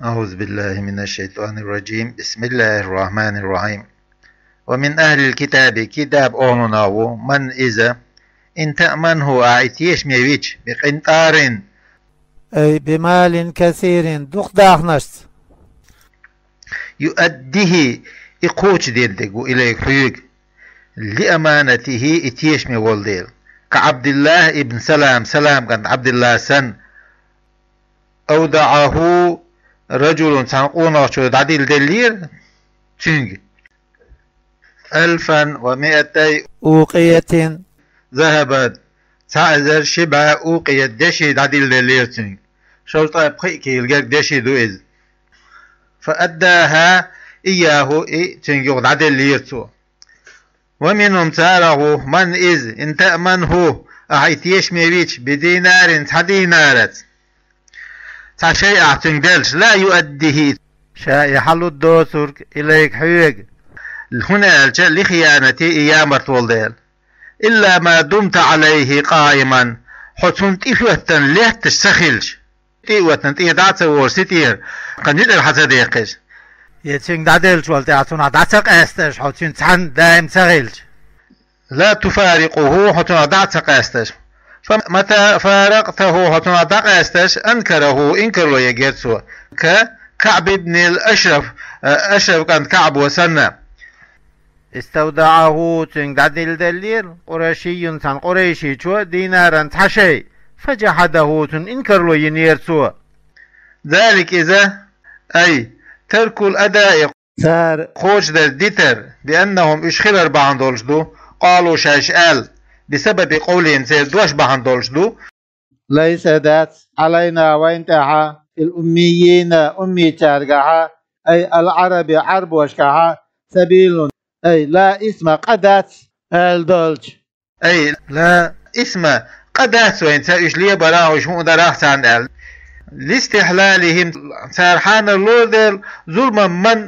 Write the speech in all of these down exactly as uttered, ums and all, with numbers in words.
أعوذ بالله من الشيطان الرجيم. بسم الله الرحمن الرحيم. ومن أهل الكتاب, китаб охӀлунах ву, ман, иза, ин таъманхӀу, ахь и тешаме вича, бикъинтӀарин, ай бималин касирин, дукха дахнашца, юаддихӀи, и кхочушдерг ву, илайка, хьоьга, лиаманатихӀи, и тешаме волу дела. КаӀабдиллахӀ ибн Салам, Салам кӀант Ӏабдиллахь санна, авдаӀахӀу ражулун, цхьана къонахчо дӀадилла деллера цуьнга, алфан ва миатай укъиятин захабан, цхьа эзар ши бӀе укъият деши дӀадилла деллера цуьнга. Шовзткъе пхи килограмм деши ду иза. ФааддахӀа ийяхӀу, и цуьнга юха дӀаделлера цо. Ва минхӀум, царах ву, ман, иза, ин таъманхӀу, ахь и тешаме вича, бидинарин, цхьа динараца, цхьа шай ахь цуьнга делча, ла юаддихӀи, ша и хьалур доцург, илайка, хьоьга, хӀунда аьлча лихиянатихӀи, и ямарт волу дела. Илла ма думта Ӏалайхи къаиман, хьо цунна тӀе хӀоьттина летташ ца хилча, тӀе а хӀоьттина, тӀе дӀа а ца вогӀуш, синтӀера, кхин юьтӀара хьан ца деккхича, я цуьнга дӀаделлачул тӀаьхьа цунах дӀа ца къаьсташ, хьо цуьнца цхьаьна даим ца хилча, ла туфарикъухӀу, хьо цунах дӀа а ца къаьсташ. Фа мата фаракътахӀу, хьо цунах дӀакъаьсташ, анкарахӀу, инкарло ергера цо. Ка КаӀб ибн ал-Ашраф, Ашраф кӀант КаӀбо санна. ИставдаӀахӀу, цуьнга дӀадилла деллера, къурайшийюн, цхьана къурайшичо, динаран, цхьа шай, фаджахьадахӀу, цунна инкарло йинера цо. Залика, иза, ай, таркул адаи, цара кхочушдар дитар, бианнахӀум, уьш хилар бахьана долуш ду, къалу, шаьш аьлла, бисабаби къовлихӀим, церан дош бахьана долуш ду. Лайса, дац, Ӏалайна, вайна тӀехь, фил уммийина, уммийчаьргахь, ай ал-Ӏараби, Ӏарбошкахь, сабилун, ай ла исма, къа дац, аьлла долчу. Ай ла исма, къа дац вайна, ца уьш лебарахь, уьш хӀун дарахь царна аьлла. ЛистихӀлалихӀим, цара хьанар лору дела, зулман ман,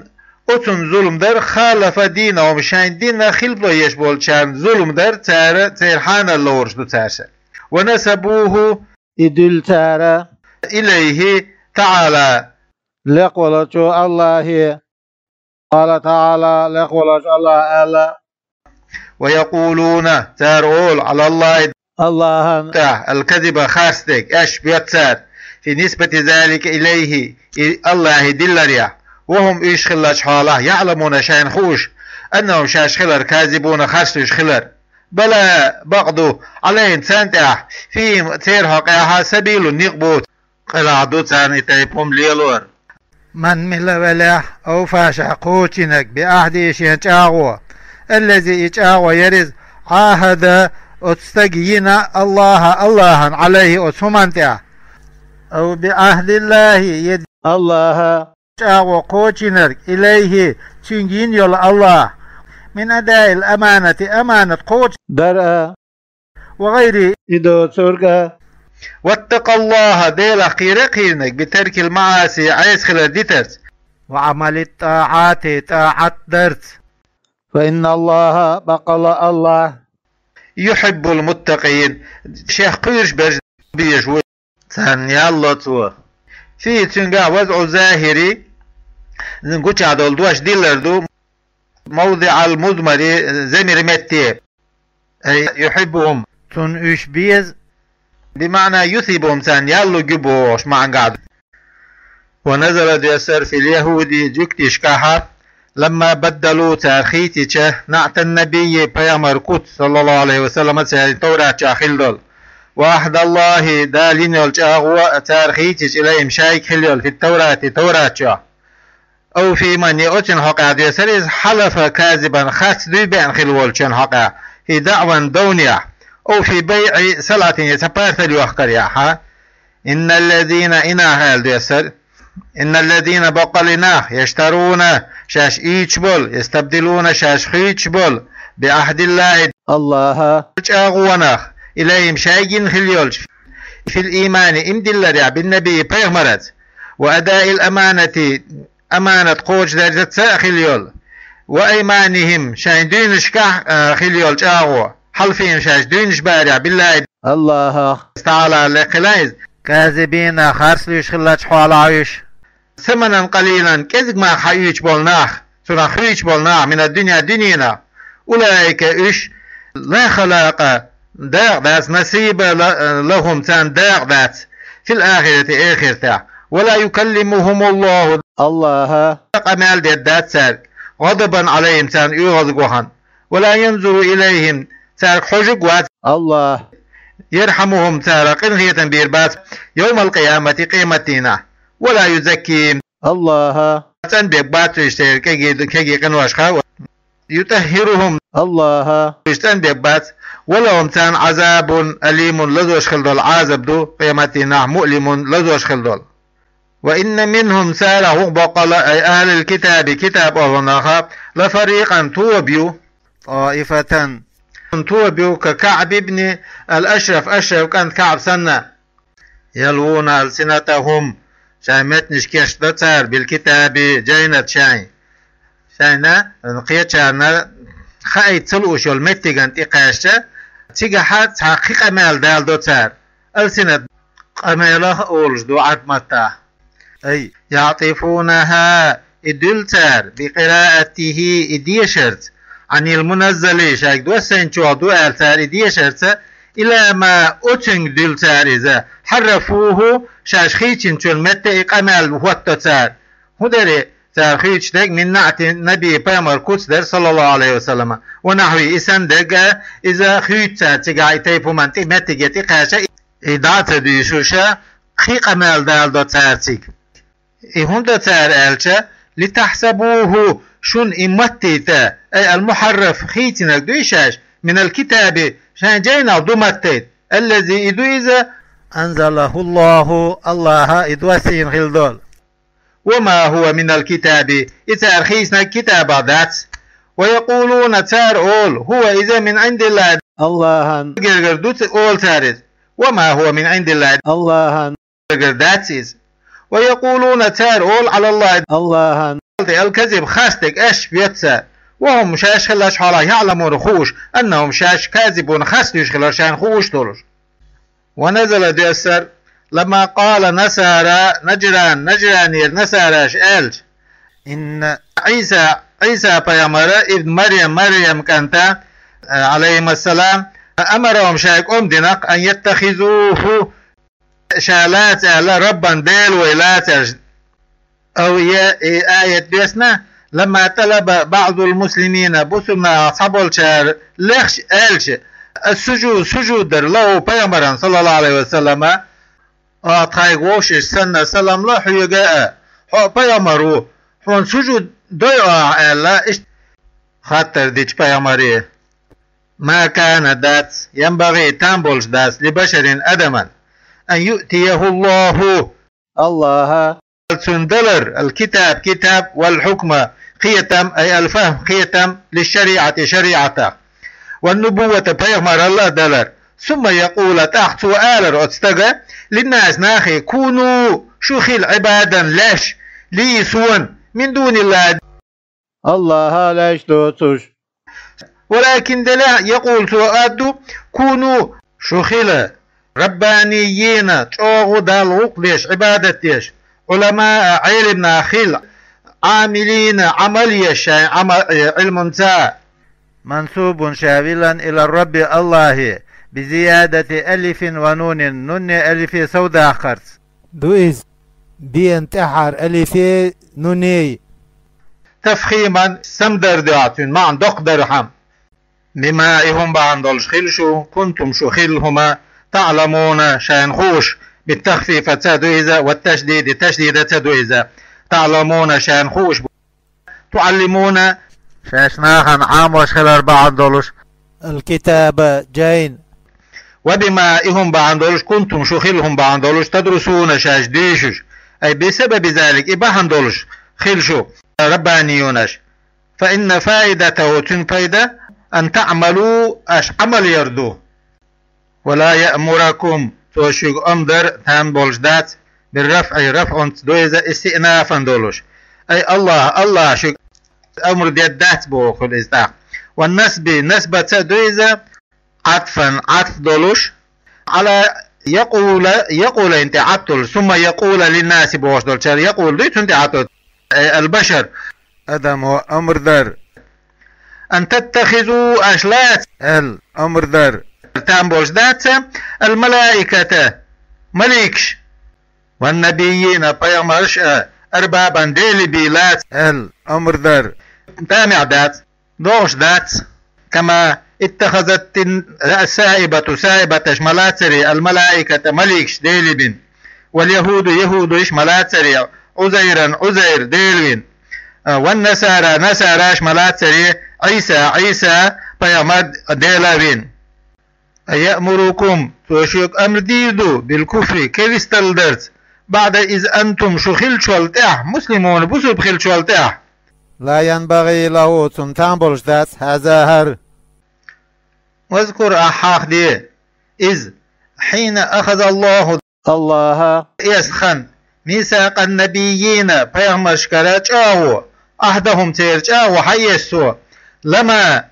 оцунна зулам дар, халафа динахӀум, шайн динах хилпало еш болчарна зулам дар цара, церан хьанар лоруш ду цара ша. Ва насабухӀу, и дуьллу цара, илайхӀи таӀала, лекха волчу АллахӀе. Къала таӀала, лекха волчу АллахӀа аьлла: ва якъулуна, цара олу, ӀалаллахӀи, АллахӀан тӀехь, алказиба, харцдерг, аьшпаш боьтту цара, фи нисбати залика илайхӀи, и АллахӀе дилларехь, ва хӀум, уьш хиллачу хьолахь, яӀламуна, шайна хууш, аннахӀум, шаьш хилар, казибуна, харцдуьйш хилар. Бала, бакъ ду, Ӏалайхим, царна тӀехь, фихӀим, церан хьокъехь, сабилун, некъ бу, къилахь ду царна и тайпа хӀума лелор. Ман, мила велахь, авфа, ша кхочушйинарг, биӀахӀдихӀи, шен чӀагӀо, аллази, и чӀагӀо яр иза, Ӏахада, оцу стага йина, АллахӀа, АллахӀан, Ӏалайхи, оцу хӀуманна тӀехь, ав биӀахӀдиллахӀи, я АллахӀа чӀагӀо кхочушйинарг, илайхӀи, цуьнга йина йолу АллахӀ, мин адаил аманати, аманат кхочушдар а, ва гӀайрихӀи, и доцург а. ВаттакъаллахӀа, Делах кхера а кхийринарг, битаркил маӀаси, Ӏеса хилар дитарца, ва Ӏамалит тӀаӀати, тӀаӀат дарца. Фа инналлахӀа, баккъалла АллахӀ, юхӀиббул муттакъин, шех кхоьруш берш безаш ву. Царна ял ло цо. ФихӀи, цуьнгахь, вазӀу захӀири, гучахь долу дош диллар ду, мавдиӀал музмари, замира метте. Ай юхӀиббухӀум, цунна уьш беза, бимаӀна юсибухӀум, царна ял лург ю бохуш маьӀна ду. Ва назала, доьссира, фил яхӀуди, жуьгташкахь, ламма баддалу, цара хийцича, наӀтан набийи, пайхамаран куц, саллаллахӀу Ӏалайхи ва саллам, церан Таврат чохь хилла долу. Ва АхӀдаллахӀи, Дала йина йолу чӀагӀо, цара хийцича, илайхӀим, шайга хилла йолу, фит Таврати, Таврат чохь. Ав фи ман, я оцунна хьокъехь, доьссира иза, хьалафа казибан, харц дуй беана хилла волчунна хьокъехь, фи даӀван, довнехь, ав фи байӀи салӀатин, я цхьа партал йохкарехь. Инналлазина, и нах, аьлла доьссира, инналлазина, баккъалла и нах, яштаруна, шаьш уьйцуш болу, ястабдилуна, шаьш хуьйцуш болу, биӀахӀдиллахӀи, АллахӀан чӀагӀонах, илайхӀим, шайга йина хилла йолчу, фил иймани, ийман дилларехь, биннабийи, пайхамарца, ва адаил аманати, аманат кхочушдарца а хилла йолу, ва айманихӀим, шайн дуьйнашкахь а хилла йолу чӀагӀо, хьалфихӀим, шаьш дуьйнаш барехь, биллахӀи, АллахӀах, таӀала, лекха хилла иза, казибина, харц луьйш хиллачу хьолахь уьш. ثمنا قليلا, кӀезиг мах хьаоьцуш болу нах, цунах хуьйцуш болу нах, من الدنيا, дуьненах. أولئك, уьш, لا خلاق, дакъа дац, نصيب, ل- لهم, царна дакъа дац, في الآخرة, эхартехь. ولا يكلمهم الله, АллахӀа къамел дийр дац цаьрга, غضبا عليهم, царна оьгӀаз вахана. ولا ينظر إليهم, цаьрга хьожург вац АллахӀ. يرحمهم, царах къинхетам бийр бац, يوم القيامة, къематдийнахь. ولا يزكيهم, АллахӀа цӀанбийр бац уьш церан кегий, кегий къиношха. يطهرهم, АллахӀа уьш цӀанбийр бац. ولهم, царна, عذاب أليم, лазош хила долу Ӏазаб ду къематдийнахь, مؤلم, лазош хила долу. وإن منهم, царах ву-кх баккъалла, أي أهل الكتاب, китаб олу наха, لفريقا, тоба ю, طائفة, тоба ю, ككعب بن الأشرف, Ашраф кӀант КаӀб санна, يلوون ألسنتهم, шайн меттанаш кечдо цара, بالكتاب, жайнат шайн, шайна, кхечарна хаийта ца лууш йолу меттиган тӀекхаьчча, цигахь цхьа кхин къамел даладо цара. Алсинат къамелах олуш ду Ӏарб маттахь. Ай, يعطفونها, и дуьллу цара, بقراءته, и дешарца, عن المنزل, шайга доссийначух ду аьлла цара и дешарца, إلى ما, оцуьнга дуьллу цара иза, حرفوه, шаьш хийцинчун метта и къамел хӀотто цара. ХӀун дара и? Цара хуьйцуш дерг, من نعت النبي, пайхамар куц дара, صلى الله عليه وسلم, ونحوه, и санна дерг а, иза хуьйцу цара цигахь и тайпа хӀуманна тӀе, меттиге тӀекхаьчча, и дӀа а ца дуьйшуша, кхин къамел даладо цара цига. И хӀунда цара аьлча, لتحسبوه, шуна и маттийта, أي المحرف, хийцинарг дуй шаьш, من الكتاب, шайн жайнах ду маттийта, الذي, и ду иза, أنزله الله, АллахӀа и доссийна хила долу. وما هو من الكتاب, и цара хийцинарг китабах дац. ويقولون, цара олу, هو, иза, من عند الله, АллахӀан гергара ду ц-, олу цара иза. وما هو من عند الله, АллахӀан гергара дац иза. ويقولون, цара олу, على الله, АллахӀан, الكذب, харцдерг аьшпа ветту цара. وهم, шаьш хиллачу хьолахь, يعلمون, хууш, أنهم, шаьш, كاذبون, харц дуьйцуш хилар шайна хууш долуш. ونزل, доьссира, لما قال نصارى نجران, Нажранера насараш аьлча, إن عيسى, Ӏийса пайхамара, ابن مريم, Марьям кӀанта, عليهما السلام, أمرهم, шайга омра дина-кх, أن يتخذوه, ша лаца аьлла, ربا, Дела вай лаца аьлла. أو, я, и аят доьссина, لما طلب بعض المسلمين, бусулба нахах цхьаболчара лехча, аьлча, السجود, сужуд дар, له, пайхамарна, صلى الله عليه وسلم, а, тхайга вовшашка санна, салам ло хьоьга а, хьо а пайхамар ву, хьуна сужуд дой ахьа аьлла, иштта хаттар дича пайхамаре, ما كان, дац, ينبغي, там болуш дац, لبشر, адаман, أن يؤتيه الله, АллахӀа цунна далар, الكتاب, китаб, والحكم, кхетам, أي الفهم, кхетам, للشريعة, шариӀатах, والنبوة, пайхамаралла а далар. ثم يقول, тӀаккха цо алар оцу стага, للناس, нахе, كونوا, шу хила, عبادا, леш, لي, суна, من دون الله, АллахӀа леш доцуш. ولكن, делахь, يقول, цо эр ду, كونوا, шу хила, ربانيين, чӀогӀа Далла гӀуллакх деш, Ӏибадат деш, علماء, Ӏелам нах хила, عاملين, Ӏамал еш шайн Ӏама-, э, Ӏилманца. منسوب, ша виллина, إلى الرب, АллахӀе, بزيادة ألف ونون, нунне алифе совдаккхарца. Ду иза, бен тӀаьхьара алифе, нуне. تفخيما, самадар дуьхьа, цуьнан маьӀна доккха дархьама. بما, и хӀума бахьана долуш хила шу, كنتم, шу хилла хӀума, تعلمون, шайна хууш, بالتخفيف, ца ду иза, والتشديد, ташдидаца ду иза, تعلمون, шайна хууш бу. تعلمون, шаьш нахана Ӏамош хилар бахьана долуш, الكتاب, жайн. وبما, и хӀума бахьана долуш, كنتم, шу хилла хӀума бахьана долуш, تدرسون, шаьш дуьйшуш. أي بسبب ذلك, и бахьана долуш хила шу, ربانيون, аш. فإن فائدته, цуьнан пайда, أن تعملوا, аш Ӏамал яр ду. ولا يأمركم, цо шуьга омра дар, там болуш дац, بالرفع, рафӀунца ду иза, استئنافا долуш. أي الله, АллахӀа шуьга омра дер дац боху хила иза тӀаккха. والنصب, насбаца ду иза, عطفا, Ӏатф долуш, على يقول, يقول, ин тӀе Ӏаттул, ثم يقول للناس бохуш долчара, يقول дуй, цунна тӀе Ӏаттул. Э, البشر, адамо амр дар. أن تتخذوا, аша лаца, аьлла, амр дар. Там болуш дац, الملائكة, маликаш, والنبيين, пайхамарш а, أربابا, делий бен лаца, аьлла, амр дар. Тамехь дац, догӀуш дац. كما اتخذت السائبة, саибаташ ма лацарий, الملائكة, маликаш делий бен. واليهود, яхӀудаш ма лацарий, عزيرا, Ӏузайр делий бен. А, والنصارى, насараш ма лацарий, Ӏийса, Ӏийса пайхамар делий бен. أيأمركم, цо шуьга амр дийр ду, بالكفر, керсталла дарца, بعد إذ أنتم, шу хиллачул тӀаьхьа, مسلمون, бусулба хиллачул тӀаьхьа. لا ينبغي له, цунна там болуш дац, هذا, хӀара. واذكر, ахьа хьахаде, إذ, حين أخذ الله, АллахӀа эцна хан, ميثاق النبيين, пайхамаршкара чӀагӀо, عهدهم, церан чӀагӀо хьаэцна цо, لما,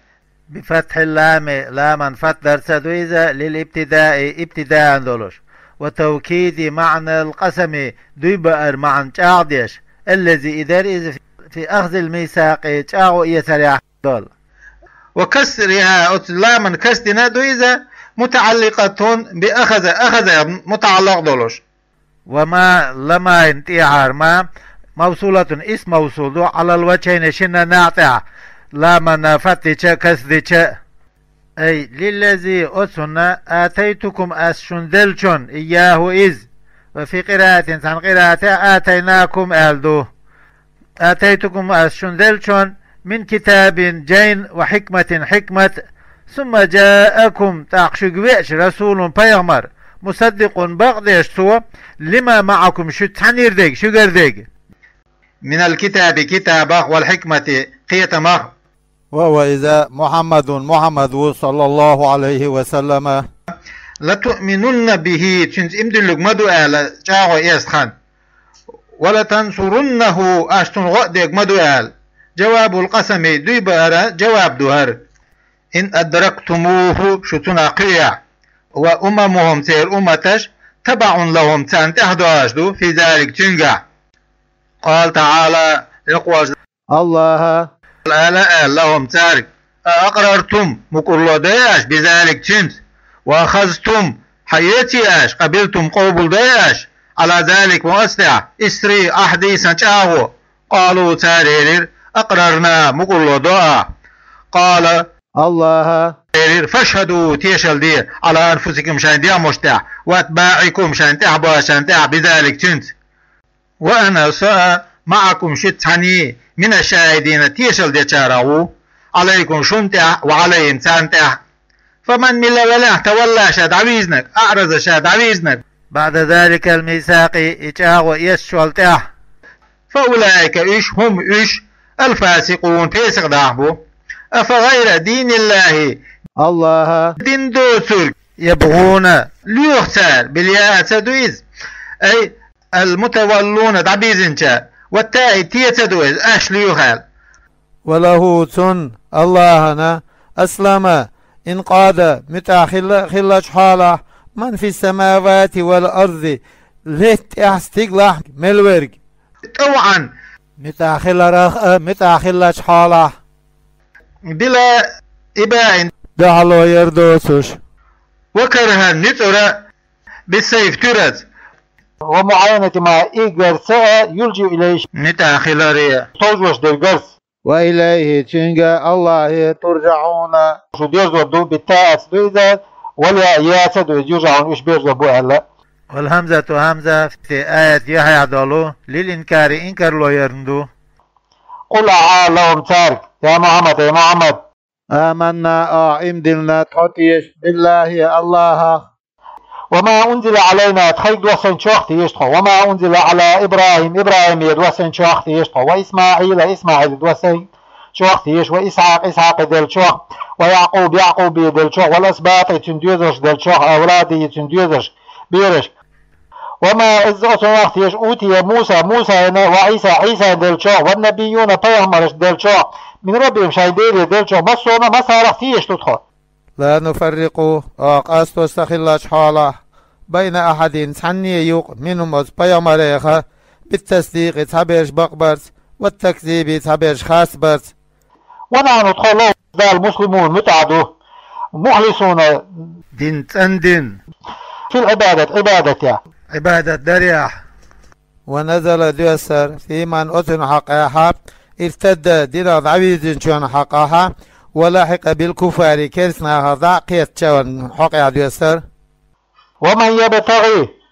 بفتح اللام, ламан фатхӀа дарца ду иза, للابتداء, ибтидаан долуш, وتوكيد معنى القسم, дуй баар маьӀна чӀагӀдеш, الذي, и дара иза, في أخذ الميثاق, чӀагӀо эцарехь долу. وكسرها, оцу ламан каср дина ду иза, متعلقة بأخذ, أخذ мутаӀаллакъ долуш. وما, ламан тӀехьара ма, موصولة, исм мавсул ду, على الوجهين, шинна наӀ тӀехь, ламан фатхӀа дича, каср дича. أي للذي, оцунна, آتيتكم, ас шуна деллачунна, إياه, иза. وفي قراءة, цхьана къираатехь, آتيناكم аьлла ду. آتيتكم, ас шуна деллачунна, من كتاب, жайн, وحكمة, хьикмат, ثم جاءكم, тӀаккха шуьга веача, رسول, пайхамар, مصدق, бакъдеш цо, لما معكم, шуьца цхьаьнара дерг, шуьгара дерг. من الكتاب, китабах, والحكمة, кхетамах. وهو, иза, محمد, Мухьаммад ву, صلى الله عليه وسلم. لتؤمنن به, цуьнца иман диллург ма ду аьлла, чӀагӀо эцна хан. ولتنصرنه, аша цунна гӀо а дерг ма ду аьлла. جواب القسم, дуй баара жаваб ду хӀара. إن أدركتموه, шу цунах кхуьехь. وأممهم, церан умматаш, تبع لهم, царна тӀаьхьадоьжна ду, في ذلك, цуьнгахь. قال تعالى, Юкъ волчу АллахӀа ала аьлла хӀума цаьрга: أأقررتم, мукӀарло дой аша, بذلك, цуьнца, وأخذتم, хьаэций аша, قبلتم, къобалдой аша, على ذلك, оцу тӀехь, إصري, عهدي, сан чӀагӀо? قالوا, цара элира: أقررنا, мукӀарло до ахь. قال, АллахӀа элира: فاشهدوا, тешалла де, على أنفسكم, шайн дегӀмаш тӀехь, وأتباعكم, шайн тӀаьхьабоссарна тӀехь, بذلك, цуьнца. وأنا, со а, معكم, шуьца цхьаьний, من الشاهدين, тешалла дечарах ву, عليكم, шуна тӀехь, وعليهم, царна тӀехь. فمن, мила велахь, تولى, ша дӀавирзинарг, أعرض, ша дӀавирзинарг, بعد ذلك الميثاق, и чӀагӀо эцначул тӀехь, فأولئك, уьш, هم, уьш, الفاسقون, песакъ нах бу. أفغير دين الله, АллахӀан дин доцург, يبغون, лоьху цара, бил яа ца ду иза, أي المتولون, дӀабирзинчара, والتاء, те ца ду иза, аша лоьху аьлла. وله, цунна, АллахӀана, أسلم, инкъада, муьтӀахь хилла а хиллачу хьолахь, من في السماوات والأرض, летта тӀехь, стигалахь мел верг. طوعا, муьтӀахь хиларах а, муьтӀахь хиллачу хьолахь, بلا إباء, дуьхьало яр доцуш, وكرها, нуьцкъара а, بالسيف, туьраца, ومعاينة ما, и гарца а, يلجأ إليه, муьтӀахь хиларе, товжош дерг гарца. وإليه, цуьнга, АллахӀе, ترجعون, шу берзор ду, بالتاء, ца ду иза, والياء, яа ца ду иза, يرجعون, уьш берзор бу аьлла. والهمزة, хӀамза, في آية, юьхьехь долу, للإنكار, инкарло ярна ду. قل, аьлла хӀума цаьрга, يا محمد, أي Мухьаммад: آمنا, ахь иман диллина, тхо теша, بالله, АллахӀах, وما أنزل علينا, тхайга доссийначох а теша тхо, وما أنزل على إبراهيم, ИбрахӀиме доссийначох а теша тхо, وإسماعيل, ИсмаӀиле доссийначох а теша, وإسحاق, Исхьакъе деллачох а, ويعقوب, ЯӀкъубе деллачох а, والأسباط, цуьнан доьзалш деллачох а, أولاده, цуьнан доьзалш, бераш. وما, иза, оцунах а теша, أوتي موسى, Мусайна, وعيسى, Ӏийсана деллачох а, والنبيون, пайхамарш деллачох а, من ربهم, шайн Деле деллачох а, массо а, массарах а теша ду тхо. لا نفرق, оха къасто ца хиллачу хьолахь, بين أحدهم цхьанне юкъ, منهم оцу пайхамарех, بالتصديق цхьаберш бакъбарца, والتكذيب цхьаберш харцбарца. ونحن тхо ло Дала مسلمون муьтӀахь ду, مخلصون дин цӀандина في العبادة Ӏибадатехь. Ӏибадат дарехь. ونزل доьссар في من оцунна хьокъехь, ارتد динах дӀавирзинчунна хьокъехь, ولحق بالكفار керстанахах дӀа а кхеттачунна хьокъехь доьссар. ومن يبتغ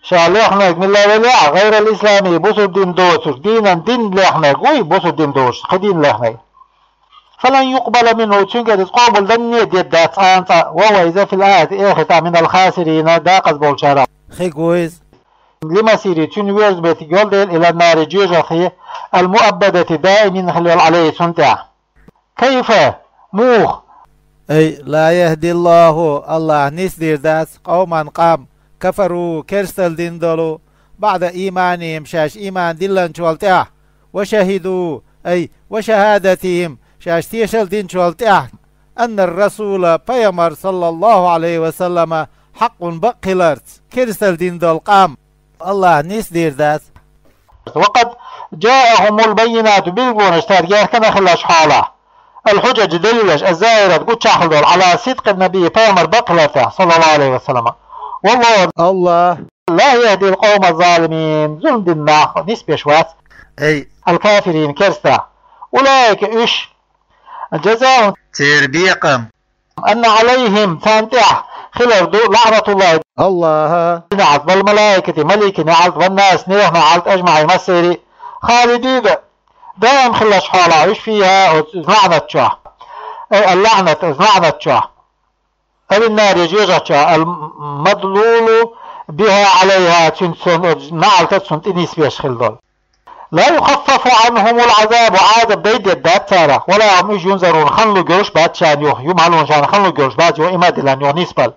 ша лехнарг милла велахь, غير الإسلام бусурба дин доцург, دينا дин лехнарг, уй, бусурба дин доцург, кхин дин лехнарг. فلن يقبل منه цуьнга иза къобалданне а деддац цкъа а цкъа, وهو иза في الآخرة эхартахь من الخاسرين дакъазболчарах хир ву иза. لمصيره цуьнан верза беттиг йолу дела إلى النار жоьжахе, المؤبدة даим йина хилла йолу عليه цунна тӀехь. كيف муха؟ أي لا يهدي الله Аллахь нисдийр дац قوما къам كفروا керсталла дина долу بعد إيمانهم шаьш ийман диллинчул тӀаьхьа وشهدوا أي وشهادتهم шаьш тешалла динчул тӀаьхьа أن الرسول пайхамар صلى الله عليه وسلم حق бакъ хиларца керсталла дина долу къам Аллахь нисдийр дац. وقد جاءهم البينات билгалонаш цаьрга яьхкина хиллачу хьолахь, الحجج далилаш الظاهرات гуччахь хилла долу على صدق النبي пайхамар бакъ хилар тӀехь صلى الله عليه وسلم. والله Аллахь لا يهدي القوم الظالمين зулам дина нах нисбеш вац. أي الكافرين керста. أولئك уьш جزاؤهم церан бекхам أن عليهم царна тӀехь хилар ду لعنة الله Аллахьан неӀалт, والملائكة маликийн неӀалт, والناس нехан неӀалт, أجمعين массеран а, خالدين даим хиллачу хьолахь уьш فيها оцу лаӀнат чохь, أي اللعنة оцу лаӀнат чохь, أو النار жоьжахати чохь, المدلول بها عليها цуьнца оцу неӀалта цунна тӀе нисбеш хилла долу. لا يخفف عنهم العذاب Ӏазап дайдеддац царах, ولا هم уьш ينظرون хан лур йолуш бац шайна юха, юма хьалонаш шайна хан лур йолуш бац юха, и ма диллина юха нисбала.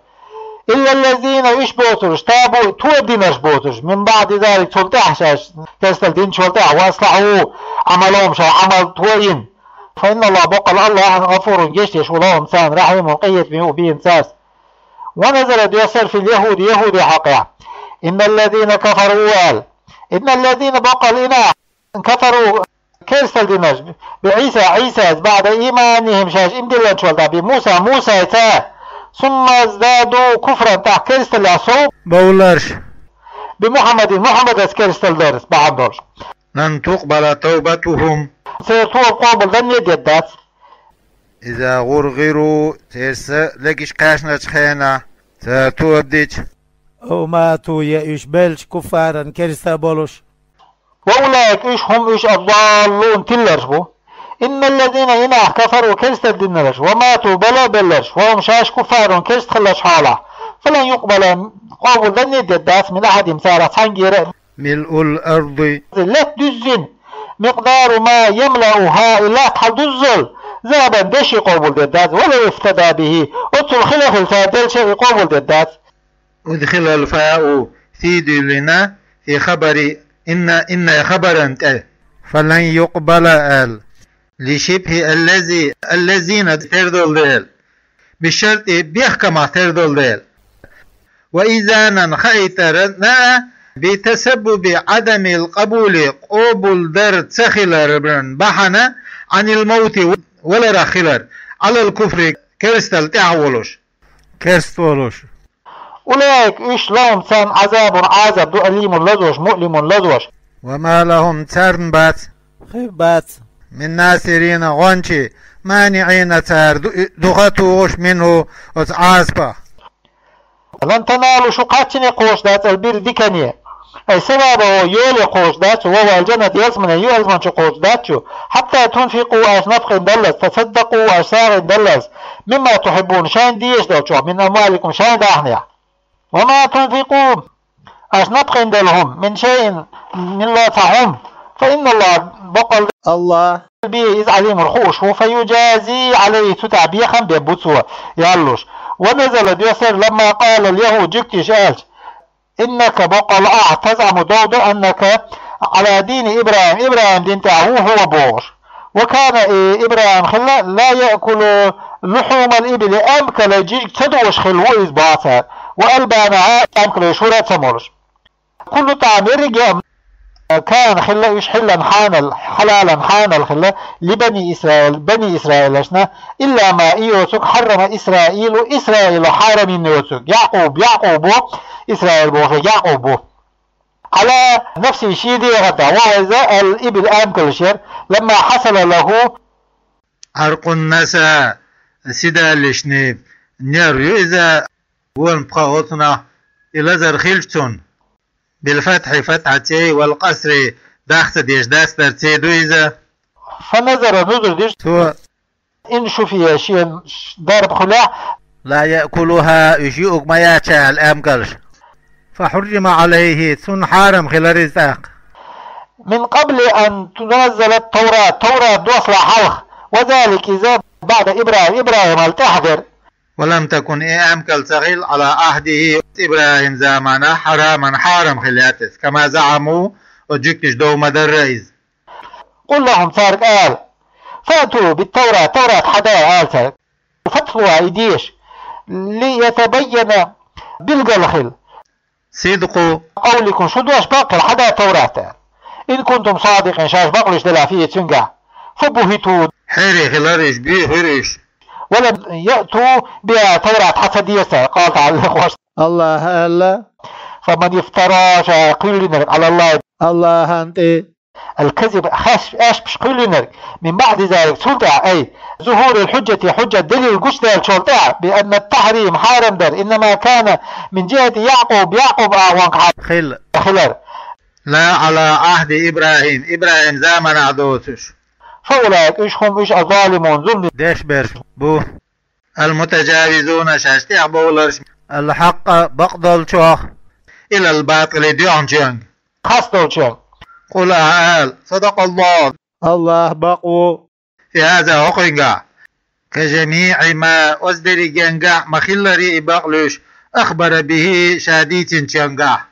إلا الذين уьш боцурш, تابوا тоба динарш боцурш, من بعد ذلك цул тӀаьхьа шаьш керсталла динчул тӀаьхьа, وأصلحوا عملهم шайн Ӏамал тоба йина. فإن الله боккъал Аллахь غفور гечдеш ву لهم царна, رحيم къинхетаме ву бийна царца. ونزل доьссар في اليهود яхӀудийн хьокъехь, إن الذين كفروا аьлла. إن الذين боккъал и нах كفروا керсталла динарш, بعيسى Ӏийсас بعد إيمانهم шаьш ийман диллинчул тӀаьхьа, بموسى Мусайца, ثم ازدادوا كفرا тӀаккха керсталлехь сов бовларш, بمحمد Мухьаммадца керсталла дарца бахьана долуш. لن تقبل توبتهم церан тоба къобалданне а деддац. إذا غرغروا церан са легаш кхаьчначу хенахь, цара тоба дича. أو ماتوا я уьш белча كفارا керста а болуш. وأولئك уьш هم уьш الضالون тилларш бу. إن الذين и нах كفروا керсталла динарш, وماتوا бала а белларш, وهم шаьш كفار керста хиллачу хьолахь, فلن يقبل къобалданне а деддац من أحدهم царах цхьаьнггера а ملء الأرض лаьтта дуьззина, مقدار ما يملأها и латта хьал дуззал, ذهبا деши къобалдеддац, ولو افتدى به оццул хила а хилла цара делча а и къобалдеддац. أدخل الفاء сий дуьйлина في خبر إن إن хабаран тӀе. فلن يقبل аьлла. لشبه الذي الذين тера долу дела. بشرط бехкамах тера долу дела. وإذانا хаийтарна а بتسبب عدم القبول къобалдар ца хиларан бахьана عن الموت валарах хилар على الكفر керсталла тӀехь а волуш. Керста волуш. أولئك уьш لهم царна عذاب Ӏазап ду أليم лазош مؤلم лазош. وما لهم царна бац, хир бац, من ناصرين гӀончий, مانعين цара ду духатухуш منه оцу Ӏазапах. لن تنالوا шу кхаччане кхочуш дац البر дикане, أي ثوابه йоле кхочуш дац, وهو الجنة ялсамане ю ялсамани чу кхочуш дац шу, حتى تنفقوا аша напхийна даллалц, تصدقوا аша сагӀина даллалц, مما تحبون шайна дезаш долчух, من أموالكم шайн даьхнех. وما تنفقوا аша напхийна долу хӀума, من شيء милла цхьа хӀума, فإن الله боккъал Аллахь به иза عليم хууш ву, فيجازي عليه цу тӀехь бекхам бе бу цо, яллуш. ونزل доьссар لما قال اليهود жуьгтиша аьлча, إنك боккъал ахь تزعم дов ду أنك على دين إبراهيم ИбрахӀим дин тӀехь ву хьо бохуш. وكان إبراهيم хилла لا يأكل لحوم الإبل, эмкалан жижиг ца дуаш хилла ву из боху цара, وألبانها, эмкалан шура ца молуш. كل طعام, ерриге а, كان хилла уьш حلا, хьанал, حلالا, хьанал хилла, لبني إسرائيل, бани Исраилашна, إلا ما, и йоцург, حرم إسرائيل, Исраила хьарам йина йоцург. يعقوب, Якъуб ву, Исраил бохуш Якъуб ву. على نفسه, шен дегӀан тӀехь, وهو, иза, الإبل, эмкалаш яра, لما حصل له عرق النسا, сидаллишний нерв ю иза, вон пха оцунах и лазар хилча цунна. بالفتح, фатхьаций, والقصر, дахца деш дацдарций ду иза. فنذر, нузар дира цо, إن شفي, шен дарба хуьлехь, لا يأكلها, уьш юург ма яц аьлла, эмкалаш. فحرم عليه, цунна хьарам хилира иза тӀаккха. من قبل أن تنزل التوراة, Таврат доссалахь хьалха, وذلك, иза, بعد إبراهيم, ИбрахӀимал тӀаьхьа дара. ولم تكن, и эмкал ца хилла, على عهده, ИбрахӀим заманахь, حراما, хьарам хилла яц иза, كما زعموا, оцу жуьгташа дов ма дарра иза. قل لهم, цаьрга ала, فأتوا بالتوراة, Таврат хьада, ала цаьрга. فاتلوها, и деша, ليتبين, билггал хила, صدق قولكم, шун дош бакъ хила, хьада Таврат, аьлла. إن كنتم صادقين, шаьш бакълуьйш делахь, فيه, цуьнгахь. فبهتوا, хьере хилира уьш, буьйхира уьш. ولم يأتوا بها, Таврат хьа ца деза цара, قال تعالى, Дала аьлла. فمن افترى, ша кхоьллинарг, على الله, АллахӀана тӀе, الكذب, аьшпаш кхоьллинарг, من بعد ذلك, цул тӀаьхьа, أي ظهور الحجة, хьуьжжат, далил гучудаьллачул тӀаьхьа, بأن التحريم, хьарам дар, إنما كان من جهة يعقوب, Якъубан агӀонгахьара хилла, хилар. لا على عهد إبراهيم, ИбрахӀим заманахь доцуш. فأولئك, уьш хӀума, уьш, الظالمون, зулам деш берш бу. المتجاوزون, шаьш тӀехбовларш, الحق, бакъдолчух, إلى الباطل, доьхначуьнга, харцдолчуьнга. قل, ахьа ала, صدق الله, АллахӀ бакъ ву, في هذا, хӀокхуьнгахь, كجميع ما, оцу дерригенгахь ма-хиллара и бакълуьйш, أخبر به, ша дийцинчуьнгахь.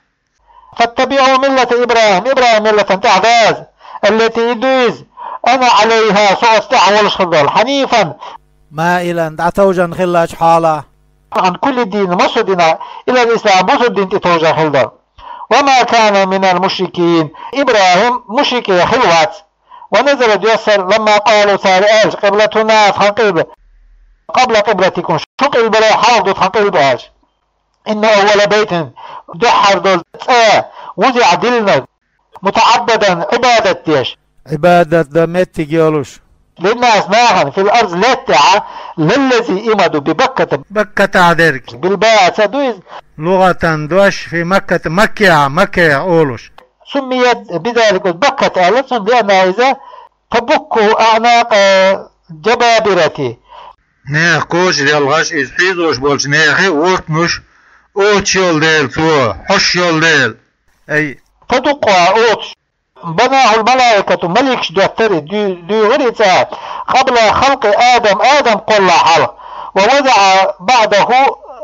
فاتبعوا ملة إبراهيم, ИбрахӀиман миллатана тӀаьхьа даза, التي, и ду иза, أنا عليها, со оцу тӀехь волуш хилла долу, حنيفا, مائلا, дӀатовжан хиллачу хьолахь, عن كل دين, массо а динах, إلى الإسلام, бусалба дин тӀе товжан хилла долу. وما كان من المشركين, ИбрахӀим мушрикех хилла вац. ونزل, доьссира, لما قالوا, цара аьлча, قبلتنا, тхан къилба, قبل قبلتكم, шун къилбале хьалха ду тхан къилба аьлча. إن أول بيت, дуьххьара долу цӀа, وضع, диллинарг, متعبدا, Ӏибадат деш, Ӏибадат дан меттиг йолуш, للناس, нахана, في الأرض, лаьтта тӀехь, للذي, имаду, ببكة, Баккатахь дерг, بالباء, цӀа ду иза, لغة, дош, في مكة, Маккехь, Маккехь олуш. سميت بذلك, Баккат аьлла цунна, لأنها, иза, تبك أعناق الجبابرة, нехан коча делхаш, иза хьийзош болчу нехан вортанаш оцуш йолу дела цо, хьош йолу дела. أي تدقها, оцуш. بناه الملائكة, маликаш доьттира, дуь-, дуьйгӀира и цӀа, قبل خلق آدم, Адам кхоллале хьалха, ووضع بعده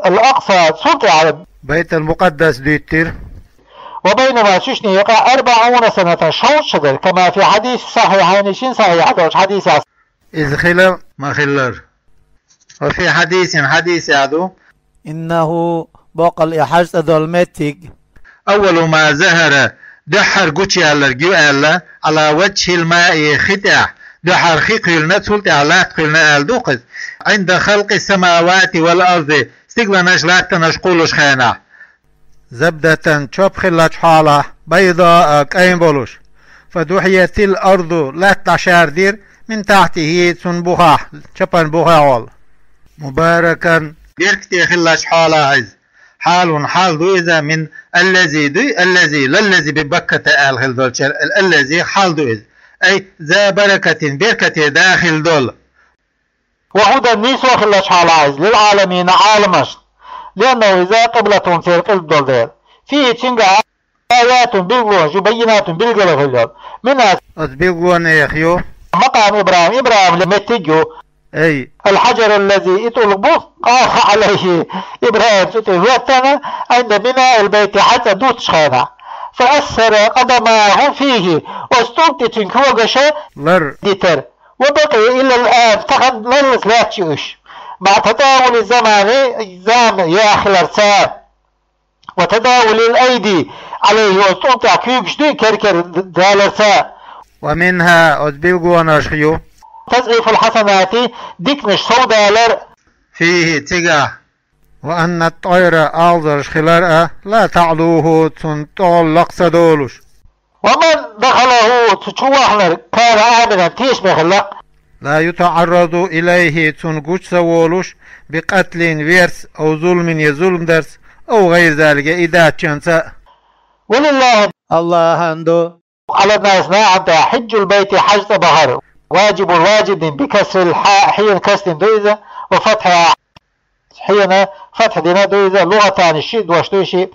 الأقصى, цул тӀаьхьа, بيت المقدس, дуьттира. وبينهما, цуьнан юкъахь, أربعون سنة, шовзткъа шо дара, كما في حديث صحيحين, шина сахьихь долчу хьадисехь. Иза хилла ма-хиллара. وفي حديث, хьадисехь ду, إنه, боккъал и хьажцӀа долу меттиг, أول ما ظهر, дуьххьара гучуяьлларг ю аьлла, على وجه الماء, хи тӀехь, дуьххьара хи кхоьллина, цул тӀаьхьа латта кхоьллина аьлла ду-кх иза, عند خلق السماوات والأرض, стигланаш, латтанаш кхуллуш хенахь. زبدة, чоп хиллачу хьолахь, بيضاء, кӀайн болуш. فدحيت الأرض, латта дӀашардира, من تحته, цунна бухахь, чапан бухехь волу. مباركا, беркате хиллачу хьолахь иза. حال, хьал ду иза, من الذي, дуй, الذي, للذي ببكة аьлла хилла долчеран, الذي, хьал ду иза. أي ذا بركة, беркате да хилла долу. وهدى, нийсо хиллачу хьолахь иза, للعالمين, Ӏаламашна, لأنه, иза, قبلتهم, церан къилба долу дела. فيه, цуьнгахь, آيات, билгалонаш ю, بينات, билггал хилла йолу. منها, оцу билгалонех ю, مقام إبراهيم, ИбрахӀиман меттиг ю. أي الحجر الذي, и тӀулг бу, قام عليه, ИбрахӀим цу тӀе хӀоьттина, عند بناء البيت, хьаьца дуттуш хенахь. فأثر قدماه فيه, оцу тӀулг тӀе цуьнан когаш лар дитира. وبقي إلى الآن, тахан лаллалц лаьтташ я уьш. مع تطاول الزمان, зама яхиларца, وتداول الأيدي عليه, оцу тӀом тӀехь куьйгаш дуй кер-кер даларца. ومنها, оцу билгалонех ю تضعيف الحسنات, диканаш совдалар. فيه, цигахь. وأن الطير, алзарш хилар а, لا تعلوه, цунна тӀехула лакха ца долуш. ومن دخله, цу чу вахнарг, كان آمنا, тешаме хилла. لا يتعرض إليه, цунна гучу ца волуш, بقتل, верца, أو ظلم, я зулам дарца, أو غير ذلك, я и дац чуьнца а. ولله, Аллахьан ду, على الناس, нахана тӀехь, حج البيت, хьаьж цӀа бахар, واجب, важиб дина, بكسر الحاء, хьенан касдина ду иза, وفتحها, хьенан фатхь дина ду иза, لغتان, ши дош ду ши.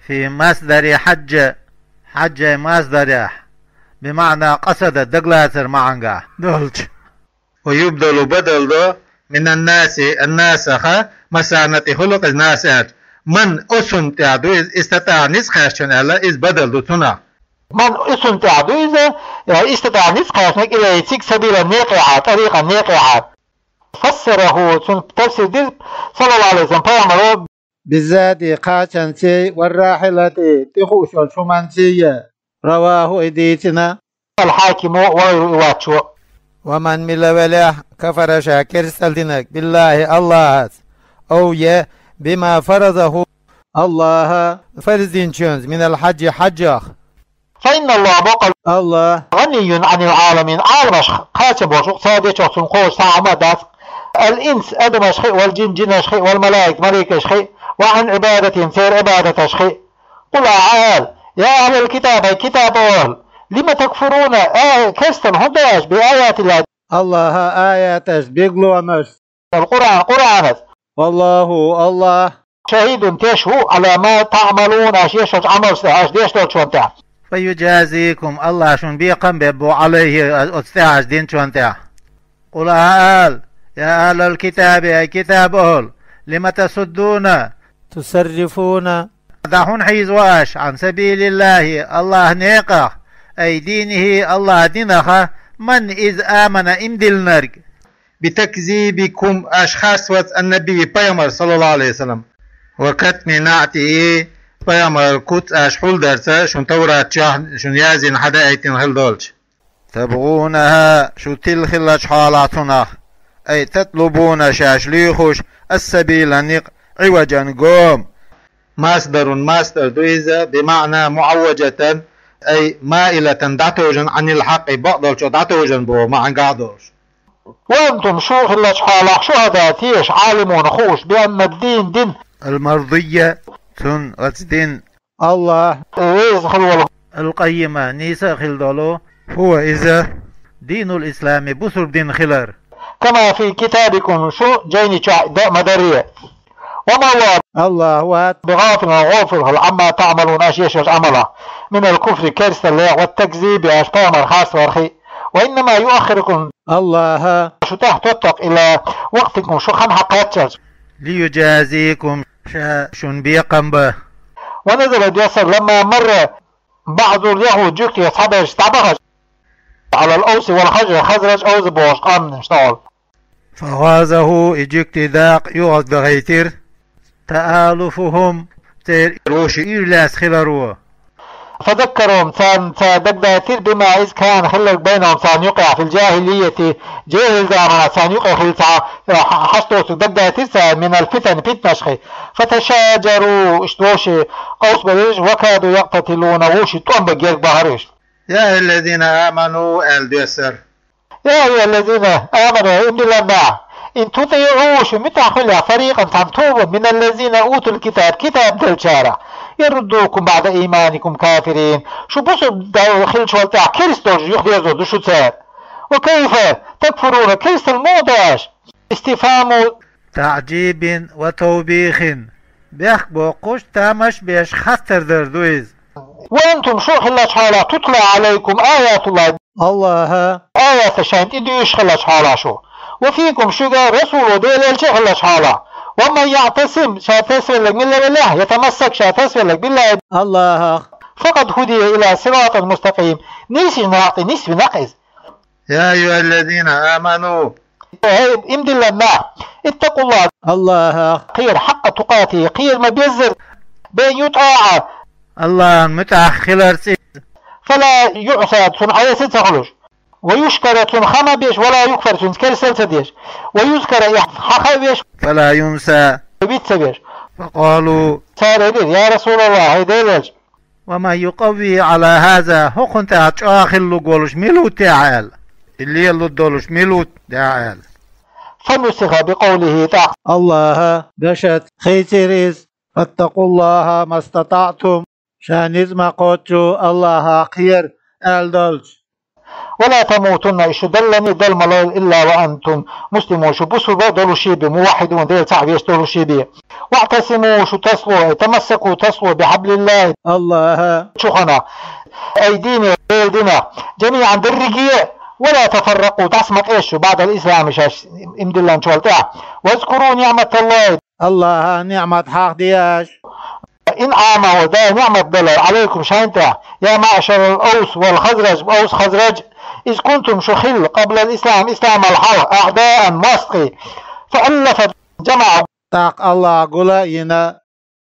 في مصدر حج, хьаьжжин масдарехь, بمعنى قصد, дагалацар маьӀнехь долчу. ويبدل, бадал до, من الناس, الناس-х, масса, нати хуьлу-кх иза нас аьлча. من, оцунна тӀехь ду иза, استطاع, ницкъ кхаьчначунна аьлла, иза бадал ду цунах. من, оцунна тӀехь ду иза, э, استطاع, ницкъ кхаьчнарг, إليه, цига, سبيلا, некъехьа, طريقا, некъехьа. فسره, цунна тафсир дира, صلى الله عليه وسلم, пайхамаро. بالزاد, кхачанций, والراحلة, тӀехууш йолчу хӀуманций. رواه, и дийцина. الحاكم وغيره, и воцчо. ومن, мила велахь, كفر, ша керсталла динарг, بالله, Аллахьаца, أو, я, بما فرضه, Аллахьа фарз динчуьнца, من الحج, хьаьжах. فإن الله, бакъ-, Аллахь, غني عن العالمين, Ӏаламаш кхачам болуш ву-кх, цара дечох цунна кхочуш цхьа а хӀума дац. الإنس, адамашхий, والجن, жинашхий, والملائكة, маликашхий, وعن عبادتهم, церан Ӏибадаташхий. قل, ахьа ала: يا أهل الكتاب, хӀай китабан охӀла, لم تكفرون, а, керсталла хӀунда ду аша, بآيات الله, Аллахьан аяташ, билгалонаш. القرآن, Къуръанах. والله, Аллахь, شهيد, теш ву, على ما تعملون, аша еш йолчу Ӏамалшна, аша деш долчунна тӀехь. فيجازيكم, Аллахь шуна бекхам беш бу, عليه, оцу тӀехь аша динчунна тӀехь. قل, ахьа ала: يا أهل الكتاب, хӀай китабан охӀла, لم تصدون, تصرفون, дӀа хӀунда хьийзаво аша, عن سبيل الله, Аллахьан некъах, أي دينه, Аллахьан динах, من, иза, آمن, иман диллинарг. بتكذيبكم, аша харцварца, النبي, пайхамар, صلى الله عليه وسلم, وكتم نعته, пайхамаран куц аша хьулдарца, шуна Таврат чохь шуна яздина, хьадаийтина хилла долчу. تبغونها, шу тилла хиллачу хьолахь цунах, أي تطلبون, шаьш лоьхуш, السبيل, некъ, عوجا, гома. مصدر, масдар ду иза, بمعنى معوجة, أي مائلة, дӀатовжан, عن الحق, бакъдолчух дӀатовжан боху маьӀна долуш. وأنتم, шу хиллачу хьолахь, شهداء, теша, عالمون, хууш, بأن الدين, дин, المرضي, цунна, оцу динан, Аллахь, веза хилла волу, القيم, нийса а хилла долу, هو, иза, دين الإسلام, бусурба дин хилар. كما في كتابكم, шун жайни чохь ма-дарра. وما الله, Аллахь вац, بغافل, гӀофал хилла, عما تعملون, аша еш йолчу Ӏамалах, من الكفر, керсталлех, والتكذيب, аша пайхамар харцвархех. وإنما يؤخركم, Аллахь, шу тӀехь тотту-кх, إلى وقت, шу хан хьакхаччалц. ليجازيكم, ша шуна бекхам бан. ونزل, доьссар, لما مر بعض اليهود, жуьгтий цхьаберш дӀабахча, على الأوس والخزرج, Хазраж, Авс бохуш къаьмнаш тӀехула. فغازه, и жуьгтийн дакъа юхадахийтира, تآلفهم, церан вовшийн уьйр лаьцна хиларо. فذكرهم, царна ца дагадайтира, بما, иза, كان, хилларг, بينهم, царна юкъехь, في الجاهلية, жехӀил заманахь царна юкъе хилла цхьа, э, хьа-, хьашт доцург дагадайтира царна, من الفتن, питанашхий. فتشاجروا, иштта вовшийн къовсабелира, وكادوا يقتتلون, вовшийн тӀом бан герга бахара уьш. يا أيها الذين آمنوا, аьлла доьссар. يا أيها الذين آمنوا, иман диллина нах, إن تطيعوا, шу муьтӀахь хуьлу, فريقا, цхьана тобанна, من الذين أوتوا الكتاب, китаб деллачарах, يردوكم بعد إيمانكم كافرين, шу бусурба хиллачул тӀаьхьа керста долуш юхадерзор ду шу цара. وكيف تكفرون, керсталла муха ду аша? استفهام تعجيب وتوبيخ, бехк боккхуш, тамаш беш хаттар дар ду иза. وأنتم, шу хиллачу хьолахь, تتلى عليكم آيات الله, Аллахьан аяташ шайна тӀе дуьйцуш хиллачу хьолахь шу. وفيكم, шуьга رسوله, Делан элча а хиллачу хьолахь. ومن يعتصم, ша тасавелларг мила велахь, يتمسك, ша тасавелларг, بالله, Аллахьах, فقد هدي إلى صراط مستقيم, нийсачу накъа тӀе нисвина-кх иза. يا أيها الذين آمنوا. ХӀей, иман диллина нах, اتقوا الله, Аллахах кхера, حق تقاته, кхера ма беззара, بأن يطاع, Аллахьан муьтӀахь хиларца, فلا يعصى, цунна Ӏеса ца хуьлуш, ويشكر, цунна ха ма беш, ولا يكفر, цуьнца керстал ца деш, ويذكر, и хьаха а веш, فلا ينسى, виц ца веш. فقالوا, цара элира: يا رسول الله, хӀай Делан элча, ومن يقوي على هذا, хӀокхунна тӀехь чӀоагӀа хилалург волуш мила ву те ахь аьлла? И лелалур долуш мила ву те ахь аьлла? فنسخ بقوله, тӀаккха Аллахьа дашаца хийцира иза: فاتقوا الله ما استطعتم, ша ницкъ ма кхоччу Аллахьах кхера аьлла долчу. ولا تموتن, и шу даллалц а далла ма лойла, إلا وأنتم مسلمون, шу бусулба долуш бен, موحدون, Дела цхьаъ веш долуш бен. واعتصموا, шу тасло, أي تمسكوا, тасло, بحبل الله, Аллахьа чухана, أي دينه, Делан динах, جميعا, дерриге а, ولا تفرقوا, дӀаса ма къеша шу, بعد الإسلام, шаьш иман диллинчул тӀаьхьа. واذكروا نعمة الله, Аллахьан ниӀмат хьахаде аша. إنعامه, Дала ниӀмат далар, عليكم, шайна тӀехь, يا معشر الأوس والخزرج, Авс-Хазраж, إذ كنتم, шу хилла, قبل الإسلام, исламал хьалха, أعداء, мостагӀий, فألف, جمع, тӀаккха Аллахьа гул а йина,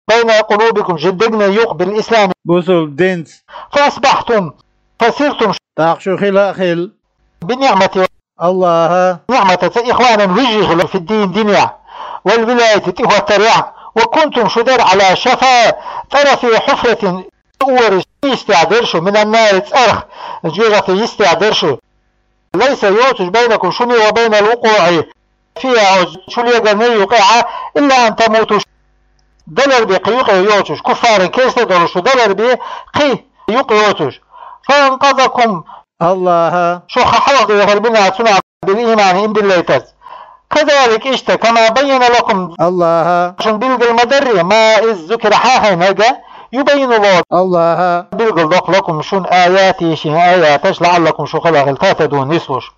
بين قلوبكم, шун дегнийн юкъа, بالإسلام, бусулба динца, فأصبحتم, فصرتم, тӀаккха шу хила а хилла, بنعمته, Аллахьан ниӀматаца, إخوانا, вежарий хилла, في الدين, динехь, والولاية, тӀехӀоттарехь, وكنتم, шу дара, على شفا طرف حفرة, цӀоран йистехь дара шу, من النار, цӀарах, жоьжахатин йистехь дара шу. ليس, йоцуш, بينكم, шуна, وبين الوقوع فيها, оцу чу легарна юкъехь, إلا أن تموتوا, далар бен кхин юкъе йоцуш, كفارا, керста долуш шу далар бен кхин юкъе йоцуш. فأنقذكم, Аллахьа шу хьалха дехира, منها, цунах, بالإيمان, иман диллийтарца. كذلك, иштта, كما بين لكم, Аллахьа шуна билгал ма дарий, ما, иза, ذكر, хьахийнарг, يبين الله, Аллахьа билгал до, لكم, шуна, آياته, шен аяташ, لعلكم, шу хила а хилла, تهتدون, нислуш.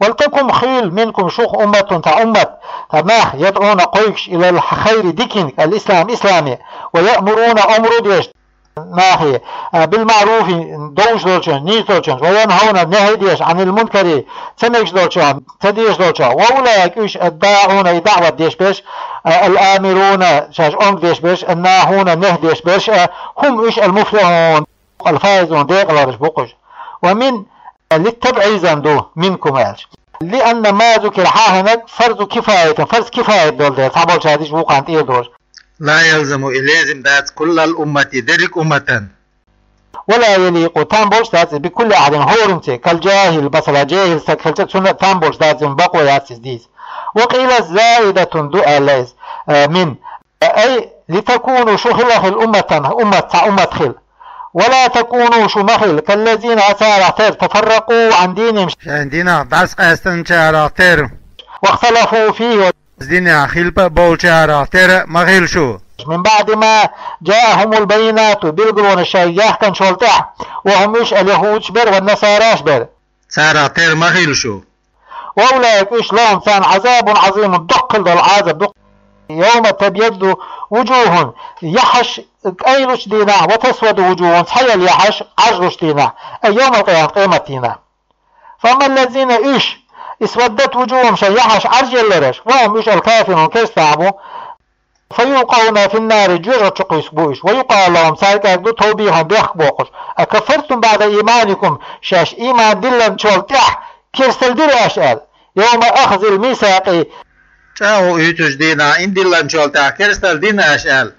ولتكن, хуьлийла, منكم, шух, أمة, цхьа уммат, цхьа нах, يدعون, кхойкхуш, إلى الخير, диканиг, الإسلام, исламе, ويأمرون, омра деш нахе, а, بالمعروف, довш долчуьнца, нийса долчуьнца, وينهون, нехӀ деш, عن المنكر, ца мегаш долчух, ца дезаш долчух. وأولئك, уьш, الداعون, и даӀват деш берш, а, الآمرون, шаьш омра деш берш, الناهون, нехӀ деш берш, а, هم, уьш, المفلحون, الفائزون, декъаларш бу-кх уьш. ومن, للتبعيض ду, منكم аьлча. لأن ما ذكر, хьахийнарг, فرض كفاية, фарз кифаят долу дела, цхьаболчара дича вукхарна тӀера долуш. لا يلزم, и лезим дац, كل الأمة, дерриг а умматан. ولا يليق, там болуш дац, بكل أحد, хӀоранца, كالجاهل, масала, жехӀил стаг хилча, цунна там болуш дац, бакъо яц иза дийца. وقيل زائدة ду аьлла иза, э, من. أي لتكونوا, шу хила а хилла, أمة, уммат, цхьа уммат хила. ولا تكونوا, шу ма хила, كالذين, царах тера, تفرقوا عن دينهم, шайн динах дӀасакъаьстинчарах тера. واختلفوا فيه, динехь хилпа а болчарах тера ма хила шу. من بعد ما جاءهم البينات, билгалонаш шайга яьхкинчул тӀаьхьа, وهم, уьш, اليهود, уьш бара, والنصارى, уьш бара. Царах тера ма хила шу. وأولئك, уьш, لهم, царна, عذاب عظيم, доккхал долу Ӏазап ду. يوم تبيض وجوه, яхьаш кӀайлучу дийнахь, وتسود وجوه, цхьаелла яхьаш Ӏаржлучу дийнахь, أي يوم القيامة, къемат дийнахь. فأما الذين, уьш, اسودت وجوههم, шайн яхьаш Ӏаржъеллараш, وهم, уьш, الكافرون, керстанаш бу, فيلقون في النار, жоьжахати чу кхуьйсуш бу уьш, ويقال لهم, цаьрга аьлла ду, توبيخا, бехк боккхуш: أكفرتم بعد إيمانكم, шаьш ийман диллинчул тӀаьхьа керсталла дира аша аьлла, يوم أخذ الميثاق, чӀагӀо уьйцучу дийнахь ийман диллинчул тӀаьхьа керсталла дина аша аьлла.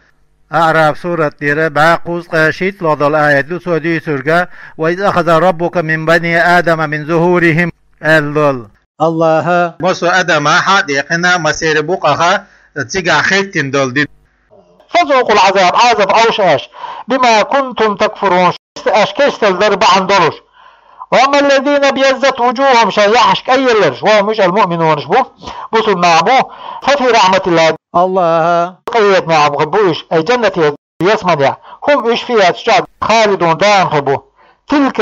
АӀраф сурат тӀера бӀе кхузткъе шийтталгӀа долу аят ду цо дуьйцург: وإذ أخذ ربك من بني آدم من ظهورهم, аьлла долу. Аллаха массо а адамах хьа а декхина, массеран букъах цигахь хӀиттина долу ди. فذوقوا العذاب, Ӏазап Ӏовша аша, بما كنتم تكفرون, аша керсталла дар бахьана долуш. وأما الذين ابيضت وجوههم, шайн яхьаш кӀайелларш, وهم, уьш, المؤمنون, уьш бу, бусулба нах бу, ففي رحمة الله, Аллахан къинхетамехь бу уьш, أي جنته, ялсаманехь, هم, уьш, فيها, цу чохь, خالدون, даим хир бу. تلك,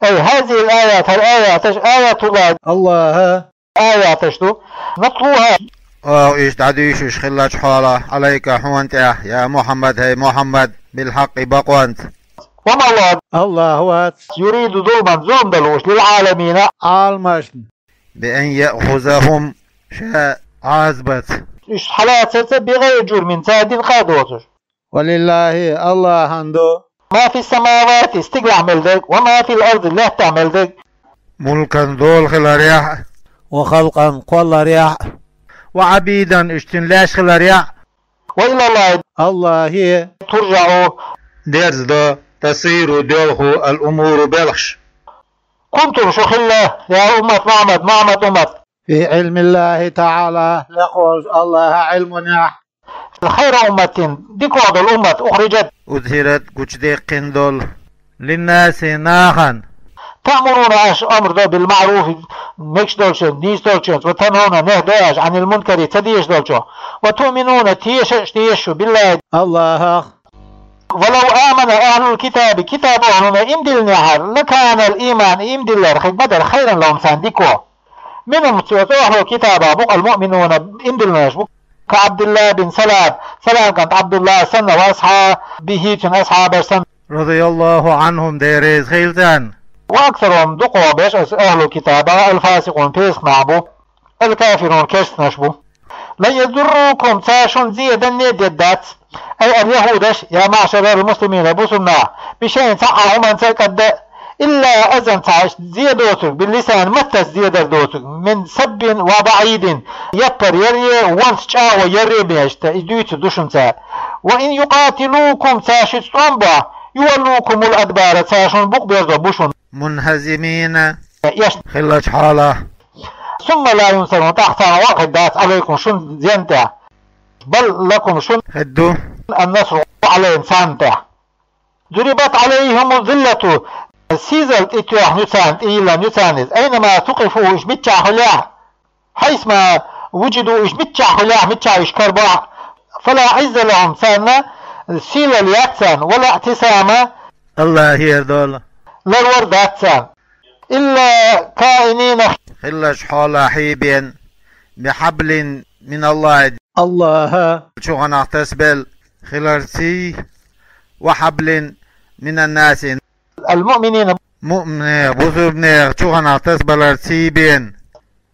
أي هذه الآيات, хӀара аяташ, آيات الله, Аллахан аяташ ду, نتلوها, оха уьш дӀадуьйшуш хиллачу хьолахь, عليك, хьуна тӀехь, يا محمد, хӀай Мухьаммад, بالحق, бакъонца. وما الله Аллахӏ вац يريد ظلما зулам дан лууш للعالمين Ӏаламашна بأن يأخذهم ша Ӏазапца уж хьалацарца بغير جرم цар дина къа доцуш. ولله Аллахӏана ду ما في السماوات стигалахь мел дерг وما في الأرض лаьттахь мел дерг ملكا дола хиларехь а وخلقا кхолларехь а وعبيدا уьш цуьнан леш хиларехь а وإلى الله Аллахӏе ترجع дерзадо تصير доьлху الأمور белхаш. كنتم шу хилла يا أمة محمد Мухьаммадан уммат في علم الله تعالى лекха волчу Аллахӏан Ӏилманехь خير أمة дика долу уммат أخرجت أظهرت гучудаьккхина долу للناس нахана تأمرون аша амр до بالمعروف мегаш долчуьнца нийса долчуьнца وتنهون нехь до аша عن المنكر ца дезаш долчух وتؤمنون теша а теша шу بالله Аллахӏах ولو آمن أهل الكتاب китабан охьлуна ийман диллинехьара لكان الإيمان ийман диллар хир ма дара خيرا لهم царна дика. منهم цу أهل الكتاب бу المؤمنون ийман диллинарш бу كعبد الله بن سلام Салам кӀант Ӏабдуллахь санна وأصحابه цуьнан асхьабаш санна رضي الله عنهم Дела реза хила царна وأكثرهم дукхох берш أهل الكتاب الفاسقون песакъ нах бу الكافرون керстанаш бу. لن يضروكم цара шуна зе данне а деддац أي اليهود يا معشر المسلمين бусулба нах بشيء цхьа а хӀуманца а кӀадда إلا أذى цхьа зе доцург باللسان маттаца зе дар доцург من سب ووعيد яппар ярре а вонца чӀагӀо ярре а беш ца и дуьйцур ду шуна цара. وإن يقاتلوكم цара шуьца тӀом бахь يولوكم الأدبار цара шуна букъ берзо бу шуна منهزمين эшна хиллачу хьолахь ثم لا ينصرون тӀаккха царна гӀо а хир дац عليكم шуна зен тӀехь بل لكم шуна хир ду النصر عليهم царна тӀехь. ضربت عليهم الذلة сийсазалла тӀетоьхна ю царна тӀейиллина ю царна иза أينما ثقفوا уьш миччахь хуьлехь حيثما وجدوا уьш миччахь хуьлехь миччахь уьш карабахь فلا عز لهم царна сийлалла яц царна ولا اعتصام Аллахӏера долу ларвар дац царна إلا كائنين хиллачу хьолахь бен بحبل من الله Аллахӏа чу ханахь тасабелла хиларций وحبل من الناس المؤمنين муъминех бусурбанех чу ханахь тасабаларций бен.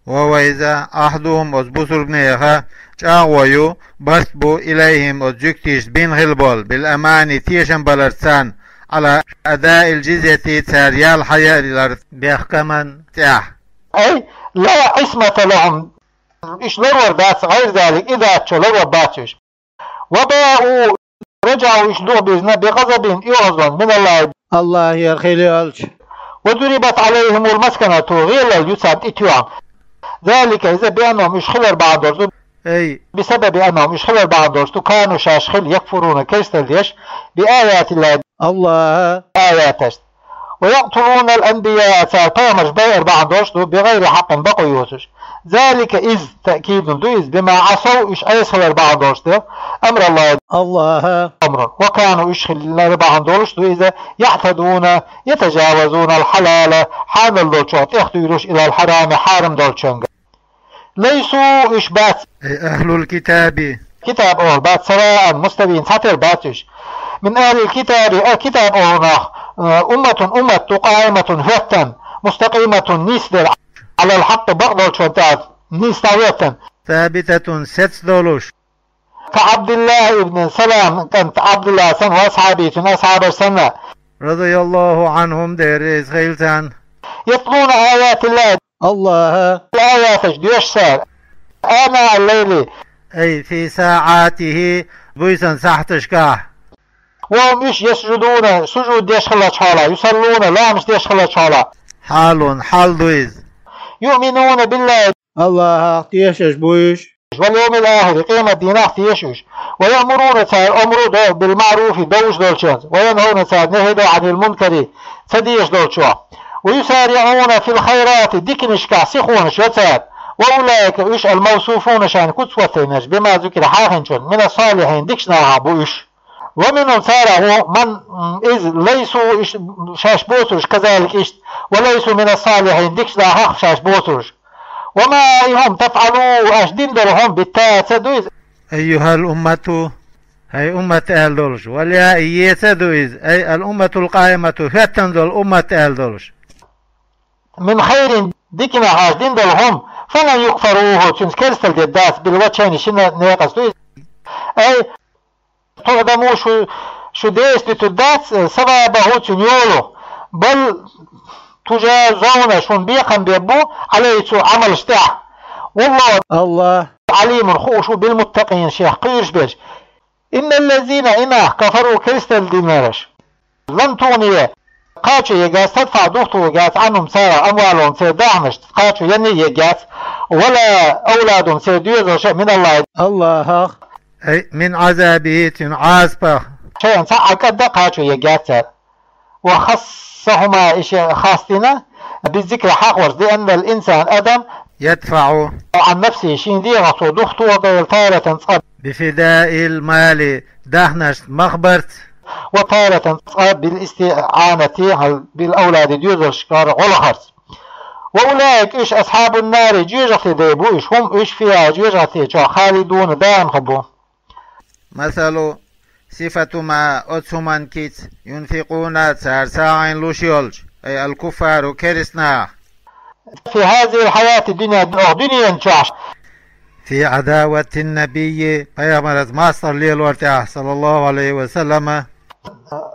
وهو иза عهدهم оцу бусурбанеха чӀагӀо ю барт бу إليهم оцу жуьгташна бина хила болу بالأمان тешам баларца царна على أداء الجزية цара ял хьаяр бехкаман тӀехь. أي لا عصمة لهم уьш ларвар дац غير ذلك и дац чо ларвар бац уьш. وباءوا رجعوا уьш духу бизна بغضب оьгӀазлонца من الله Аллахӏера хила йолчу وضربت عليهم المسكنة гӀелалла ю царна тӀетоьхна ذلك иза بأنهم уьш хилар бахьана долуш ду أي بسبب أنهم уьш хилар бахьана долуш ду كانوا шаьш хила يكفرون керсталла деш بآيات الله Аллахӏан аяташна ويقتلون الأنبياء цара пайхамарш байар бахьана долуш ду بغير حق бакъо йоцуш. ذلك иза تأكيد ду иза بما عصوا уьш Ӏеса хилар бахьана долуш ду أمر الله Аллахӏан أمر وكانوا уьш хилар бахьана долуш ду иза يعتدون يتجاوزون الحلال хьанал долчух тӀехдуьйлуш إلى الحرام хьарам долчуьнга. ليسوا уьш бац أي أهل الكتاب китаб охьла бац سواء مستوين цхьатера бац уьш من أهل الكتاب а китаб охьлунах أمة уммат ду قائمة хӀоьттина مستقيمة нийса дерг على الحق бакъдолчун тӀехь нийса дӀахӀоьттина ثابتة сецна долуш كعبد الله بن سلام кӀант Ӏабдуллахь санна وأصحابه цуьнан асхьабаш санна رضي الله عنهم Дела реза хила царна يتلون آيات الله Аллахӏан аяташ доьшу цара آناء الليل أي في ساعاته буьйсан сахьташкахь وهم уьш يسجدون сужуд деш хиллачу хьолахь يصلون ламаз деш хиллачу хьолахь حال хьал ду иза يؤمنون بالله Аллахӏах тешаш бу уьш واليوم الآخر къемат дийнах теша уьш ويأمرون цара أمر до بالمعروف довш долчуьнца وينهون цара нехь до عن المنكر ца дезаш долчух ويسارعون في الخيرات диканашкахь сихонаш йо цара وأولئك уьш الموصوفون шайна куц хӀоттийнарш بما ذكر хьахинчун من الصالحين дикачу нахах бу уьш ومنهم царах ву من иза ليسوا уьш шаьш боцурш كذلك иштта وليسوا من الصالحين дикачу нахах шаьш боцурш وما هم تفعلوا аша дина долу хӀума بالتاء ца ду иза أيها الأمة Ай уммат аьлла долуш. Вал яи, еца а ду иза. Ай ал умматул къаимату, хӀоьттина долу уммат аьлла долуш. Мин хайрин, диканехь аша дина долу хӀума, фалан юкфаруху, цуьнца керсталла дийр дац, бил вачхьайни, шина некъаца ду иза. Ай, тӀадаму шу, шу дешдуьтур дац, савабаху, цуьнан йолу, бал тужа зовна, шуна бекхам бе бу, Ӏалайхи, цу Ӏамалш тӀехь. Валлаху, Аллах, Ӏалимун, хууш ву, билмуттакъин, шех кхоьруш берш. Инналлазина, и нах, кафару, керсталла динараш. Лан тугӀния, кхачо егас, тадфаӀ, духту егас, Ӏанхум, царах, амвалухум, церан дахнашца кхачо ян а егас, вала авладухум, церан доьзалш а, мин Аллахи, Аллахах, ай мин Ӏазабихи, цуьнан Ӏазапах, шайъан, цхьа а кӀадда кхачо егас цара. Ва хассахума, и шен хастина, биззикри, хьахорца, лианнал инсан, адам, ядфаӀу, Ӏан нафсихи, шен дегӀах цо духту, дела, таратан, цкъа, бифидаил мали, дахнашца мах барца, ва таратан, цкъа, бил истиӀанати, хьал, бил авлади, доьзалшкара гӀо лахарца. Ва улаика, уьш, асхьабун нари, жоьжахатин дай бу уьш, хӀум уьш, фиха, жоьжахати чохь, халидуна, даим хир бу. Масалу, сифату ма, оцу хӀуманна кица, юнфикъуна, цара сагӀина луш йолчу, ай ал-куффару, керстанаха, фи хазихил хьаяти дунья, оха дуьнен чохь, фи Ӏадаватин набийи, пайхамарца мастар лелор тӀехь, саллаллаху Ӏалайхи ва саллама,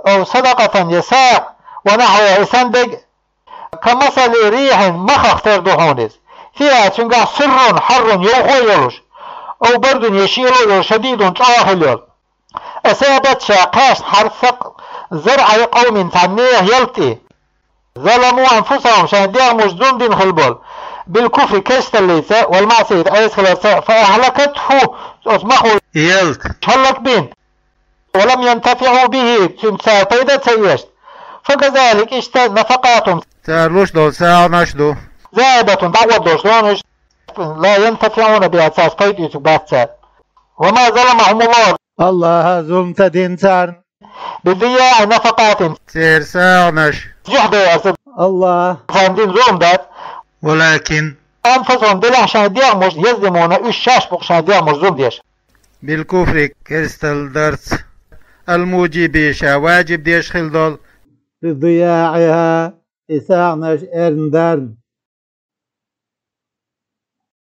ав садакъатан, я сагӀа, ва нахьвиха, и санна дерг, ка масали рихьин, махах тера ду хьуна иза. Фиха, цуьнгахь, сиррун, хьаррун, йовхо а йолуш, ав бардун, я шело а йолуш, шадидун, чӀогӀа хила йолу. Асабат, ша кхаьчна, хьарса, зарӀа къовмин, цхьана нехан ялта и, заламу анфусахум, шайн дегӀмаш зулам дина хила болу, бил куфри, керсталлица, вал маӀсияти, Ӏеса хиларца, фа ахьлакатху, оцу махо ялта хӀаллак бина. Ва лам янтафиӀу бихи, цуьнца цара пайда а ца эшна. Факазалик, иштта, нафакъатухум, цара луш долу сагӀанаш ду, заидатун, дӀагӀо долуш ду уьш, ла янтафиӀуна биха, цаьрца пайда оьцург бац цара. Ва ма заламахумуллаху, Аллаха зулам ца дина царна, бидияи нафакъатихим, церан сагӀанаш юьхь дайарца, Аллах, царна дина зулам дац, валакин, анфусахум, делахь шайн дегӀмаш, язлимуна, уьш шаьш бу-кх шайн дегӀмаш зулам деш. Бил куфри, керсталла дарца, ал-муджиби, ша ваджиб деш хила долу, лидияихьа, и сагӀанаш эрна дарна,